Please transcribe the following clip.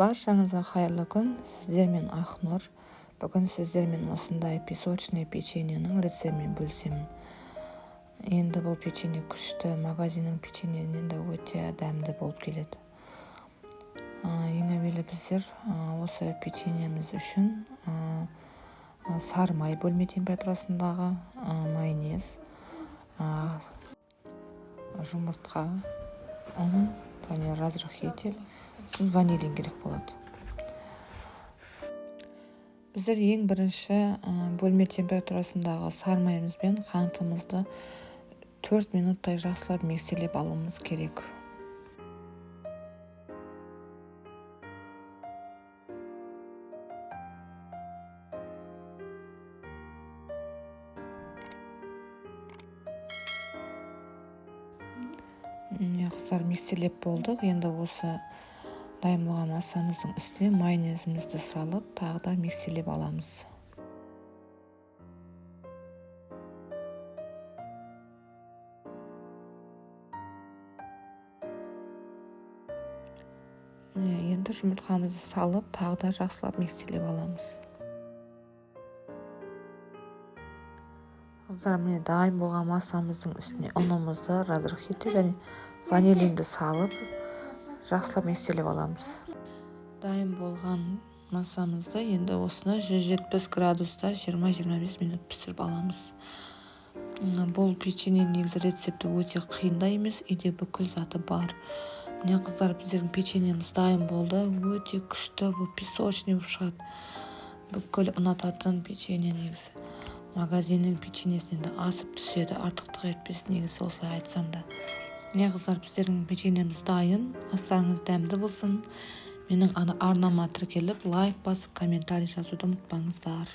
Баршаңызға қайырлы күн! Сіздермен Ақнұр. Бүгін сіздермен осындай песочный печеньенің рецептімен бөлісемін. Енді бұл печенье күшті, магазиннің печеньесінен де өте дәмді болып келеді. Ең әуелі біздер осы печеньеміз үшін сары май, бөлме температурасындағы майонез, жұмыртқа, ұн және разрыхлитель, сосын ванилин керек болады. Біздер ең бірінші бөлме температурасындағы сары майымыз бен қантымызды 4 минуттай жақсылап микселеп алуымыз керек. Міне, қыздар, микселеп болдық. Енді осы дайын болған массамыздың үстіне майонезімізді салып, тағы да микселеп аламыз. Міне, енді жұмыртқамызды салып, тағы да жақсылап микселеп аламыз. Қыздар, міне, дайын болған массамыздың үстіне ұнымызды, разрыхлитель және ванилинді салып, жақсылап микселеп аламыз. Дайын болған массамызды енді осыны 170 градуста 20-25 минут пісіріп аламыз. Бұл печенье негізі рецепті өте қиын да емес, үйде бүкіл заты бар. Міне, қыздар, біздердің печеньеміз дайын болды. Өте күшті болып, песочный болып шығады. Бүкіл ұнататын печенье негізі. Магазиннің печеньесінен де асып түседі, артықтық етпес негізі осылай айтсам да. Міне, қыздар, біздердің печеньеміз дайын. Астарыңыз дәмді болсын. Менің арнама тіркеліп, лайк басып, комментарий жазуды ұмытпаңыздар.